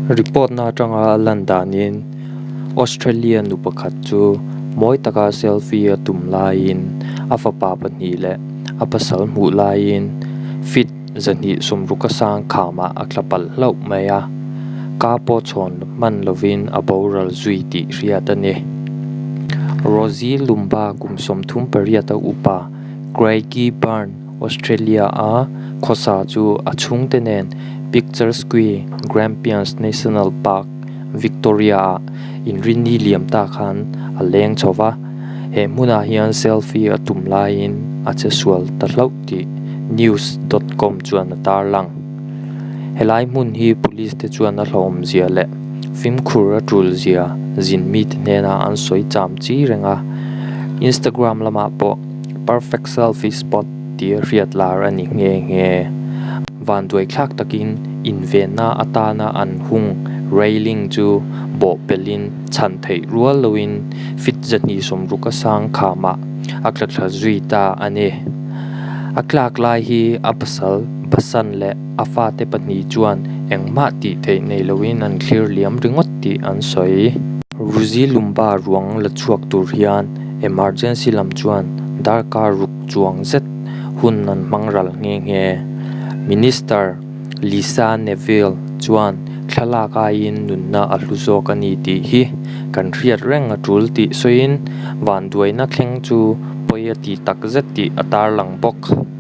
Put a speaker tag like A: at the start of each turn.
A: Report na atanga a lan danin Australia nu pakhat chu mawi taka selfie a tum laiin a fapa pahnih leh a pasal hmuh laiin feet 260 a sang khamah a tla palh hlauh mai a, ka pawh chhawn hman lovin a boral zui tih hriat a ni. Rosie Lumba kum 38 a upa Craigie Burn, Australia a khawsa chu a chhungte nen Pictures Quay, Grampians National Park, Victoria ah inrinni liam ta khan a leng chho va, he hmunah hian selfie a tum laiin a che sual ta hlauh tih news dot com chuan a tarlang. Helai hmun hi police te chuan a hlauhawmzia leh fimkhur a tulzia zin mite hnenah an sawi cham chi reng a, Instagram lamah pawh perfect selfie spot tih a hriat lar a ni nghe nghe. Vanduai thlak takin invenna atana an hung railing chu bawh pelhin chhan theih rual loin feet 260 a sang khamah a tla thla zui ta a ni. A tlak lai hi a pasal Basan leh a fate pahnih chuan engmah tih theih nei loin an thlir liam ringawt tih an sawi. Ruzi Lumba ruang la chhuak tur hian emergency lam chuan darkar ruk chuang zet hun an hmang ral nghe nghe. Minister Lisa Neville chuan thlalak aiin nunna a hlu zawk a ni tih hi kan hriat reng a tul tih sawiin vanduaina thleng chu pawi a ti tak zet tih a tarlang bawk.